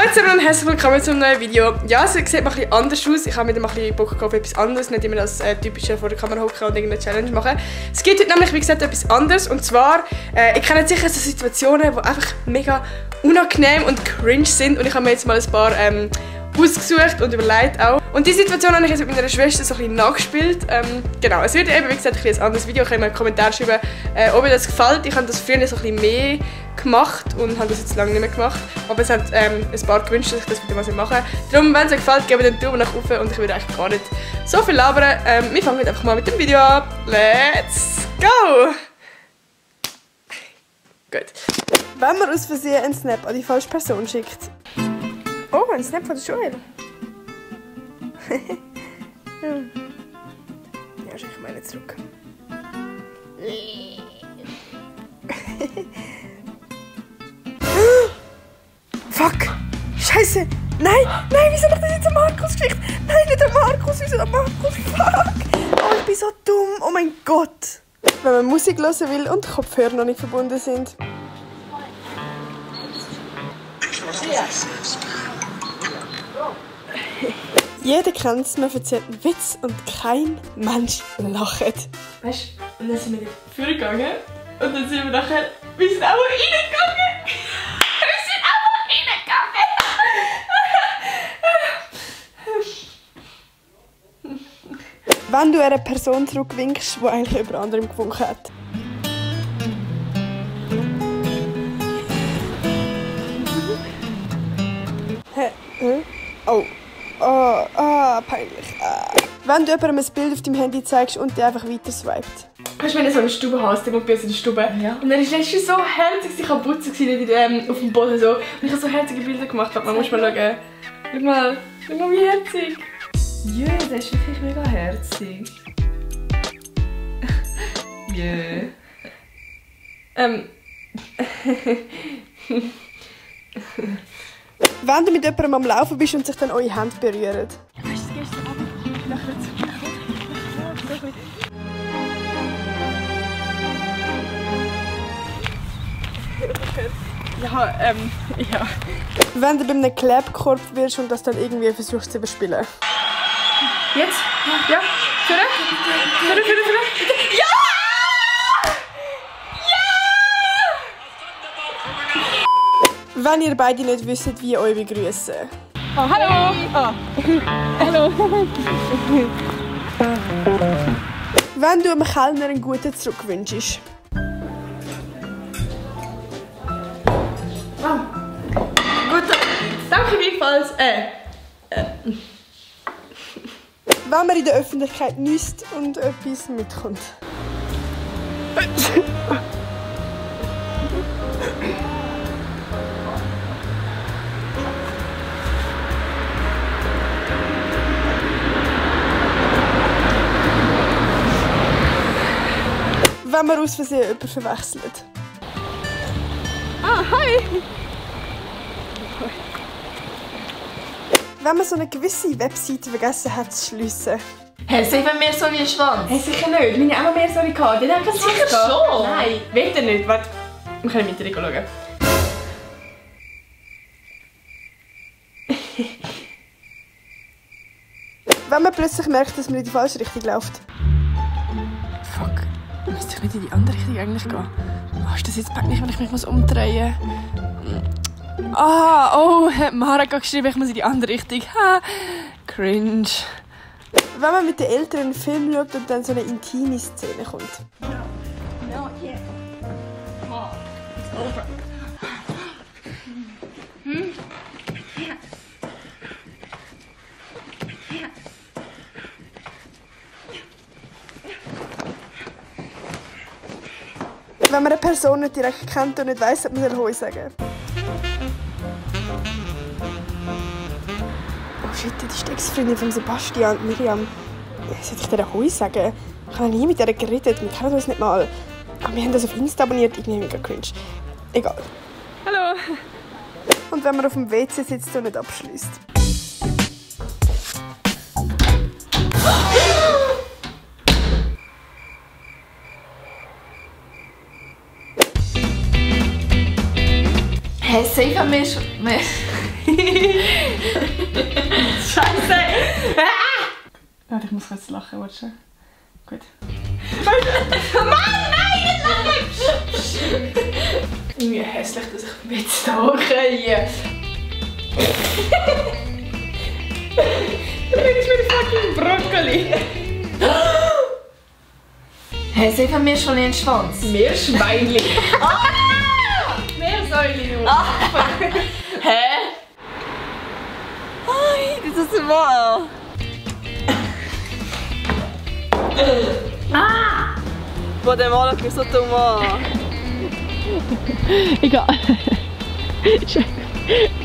Hallo zusammen und herzlich willkommen zu einem neuen Video. Ja, es sieht mal ein bisschen anders aus. Ich habe mir mal ein bisschen Bock auf etwas anderes, nicht immer das typische vor der Kamera hocken und irgendeine Challenge machen. Es gibt heute nämlich, wie gesagt, etwas anderes. Und zwar, ich kenne sicher so Situationen, die einfach mega unangenehm und cringe sind. Und ich habe mir jetzt mal ein paar ausgesucht und überlegt auch. Und die Situation habe ich jetzt mit meiner Schwester so ein bisschen nachgespielt. Genau, es wird eben, wie gesagt, ein anderes Video. Ich kann in einen Kommentar schreiben, ob mir das gefällt. Ich habe das früher so ein bisschen mehr gemacht und habe das jetzt lange nicht mehr gemacht. Aber es hat ein paar gewünscht, dass ich das wieder mal machen soll. Darum, wenn es euch gefällt, gebt den Daumen nach oben und ich würde eigentlich gar nicht so viel labern. Wir fangen jetzt einfach mal mit dem Video an. Let's go! Gut. Wenn man aus Versehen einen Snap an die falsche Person schickt. Oh, ein Snap von der Joel. Ja, schicke ich meine zurück. Fuck! Scheiße! Nein! Nein, wieso hat das jetzt Markus geschickt? Nein, nicht der Markus! Wieso der Markus? Fuck! Oh, ich bin so dumm! Oh mein Gott! Wenn man Musik hören will und Kopfhörer noch nicht verbunden sind. Ja. Jeder kennt es, man erzählt einen Witz und kein Mensch lacht. Weißt du, und dann sind wir vorgegangen und dann sind wir nachher, wir sind auch reingegangen! Wir sind einfach reingegangen! Wenn du einer Person zurückwinkst, die eigentlich über anderem gewunken hat. Oh. Oh, peinlich. Wenn du jemandem ein Bild auf deinem Handy zeigst und der einfach weiter swiped. Weißt du, wenn du so eine Stube hast, der wohnt bei uns in der Stube. Ja. Und dann war letztens so herzig, ich war putzen auf dem Boden so. Und ich habe so herzige Bilder gemacht. Man muss mal schauen. Schau mal, wie herzig. Ja, das ist wirklich mega herzig. Ja. Wenn du mit jemandem am Laufen bist und sich dann eure Hände berühren. Weißt du, gestern Abend nachher zu ja. Wenn du bei einem Klebkorb wirst und das dann irgendwie versuchst zu überspielen. Jetzt? Ja? Führen? Ja! Wenn ihr beide nicht wisst, wie ihr euch begrüßen. Oh, hallo! Oh. Hallo! Wenn du einem Kellner einen guten zurückwünschst. Oh. Gut, danke vielmals. Wenn man in der Öffentlichkeit niest und etwas mitkommt. Wenn man aus Versehen jemanden verwechselt. Ah, hi! Wenn man so eine gewisse Webseite vergessen hat zu schliessen. Hey, sehen wir mehr so wie ein Schwanz? Hey, sicher nicht. Meine haben auch mehr so gehabt. Die haben Sicher schon! Nein, weiter nicht. Warte, wir können mit dir schauen. Wenn man plötzlich merkt, dass man in die falsche Richtung läuft. Fuck, müsste ich nicht in die andere Richtung eigentlich gehen? Oh, ist das jetzt nicht, wenn ich mich umdrehen muss? Ah, oh, hat Mara gerade geschrieben, ich muss in die andere Richtung. Ha, cringe. Wenn man mit den Eltern einen Film schaut und dann so eine intime Szene kommt. No, yeah. Oh, it's over. Wenn man eine Person nicht direkt kennt und nicht weiss, ob man Hoi sagen soll. Oh shit, das ist die Ex-Freundin von Sebastian und Miriam. Sollte ich dir Hoi sagen? Ich habe nie mit ihr geredet, wir kennen uns nicht mal. Aber wir haben das auf Insta abonniert, irgendwie mega cringe. Egal. Hallo. Und wenn man auf dem WC sitzt und nicht abschließt. Hey, safe haben wir... Scheiße! Warte, ich muss kurz lachen, warte schon. Gut. Mann, nein, nicht lachen! Irgendwie hässlich, dass ich jetzt da kriege. Du bringst mir fucking Brokkoli. Hey, sie von mir schon in den Schwanz. Meerschweinli. Meersäule, du. Hä? Ay, das ist wahr. Boah, der Mann hat mich so dumm an. Egal.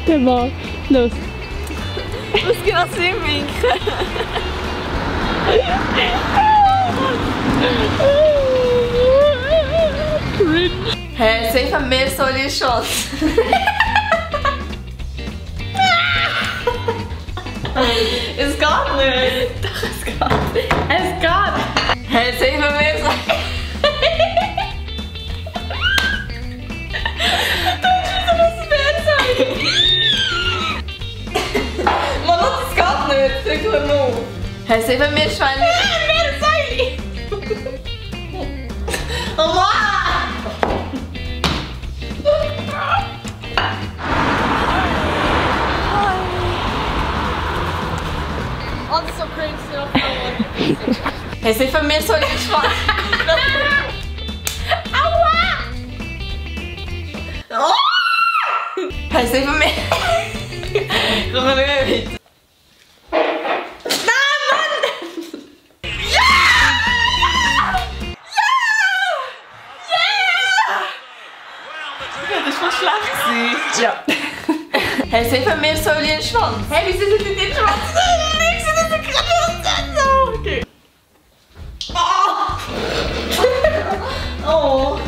Der Mann. Los. Ich muss genau zu ihm winken. Cringe. Hey, sie von mir so in den Schwanz. Es geht nicht. Doch, es geht. Es geht. Hey, sie von mir so. Mann, das geht nicht. Sag nur noch. Hey, sie von mir Schweine. Meersäule. Oh Mann! Oh, das ist so cringe. Hey, sie von mir so in den Schwanz. Aua! Oh! Hey, sie von mir. Komm mal mit. Ja. Hey, sie von mir so in den Schwanz. Hey, wieso sind die in den Schwanz? Ich sehe das gerade so. Okay. Oh.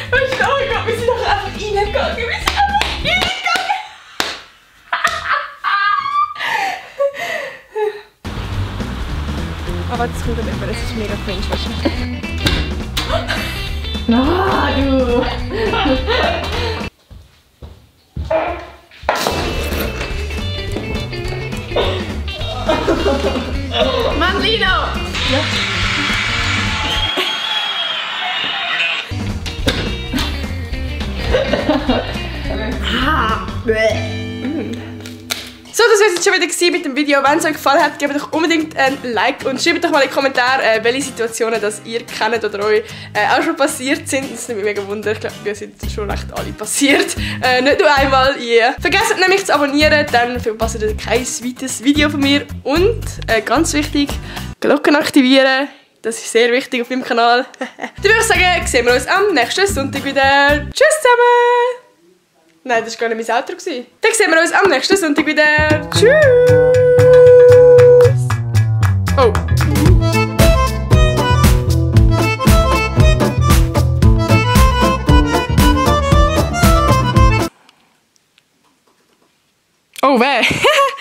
Weißt du, oh Gott, wir sind doch einfach reingegangen. Wir sind einfach reingegangen. Aber das kommt nicht mehr, das ist mega cringe wahrscheinlich. Ah, du. Mann, Lino! Ja. So, das war es jetzt schon wieder mit dem Video. Wenn es euch gefallen hat, gebt doch unbedingt ein Like und schreibt doch mal in die Kommentare, welche Situationen das ihr kennt oder euch auch schon passiert sind. Das nimmt mich mega Wunder. Ich glaube, wir sind schon recht alle passiert. Nicht nur einmal, yeah. Vergesst nämlich zu abonnieren, dann verpasst ihr kein weiteres Video von mir. Und ganz wichtig, Glocken aktivieren. Das ist sehr wichtig auf meinem Kanal. Dann würde ich sagen, sehen wir uns am nächsten Sonntag wieder. Tschüss zusammen! Nein, das war gar nicht mein Outro. Dann sehen wir uns am nächsten Sonntag wieder. Tschüss! Oh. Oh, weh.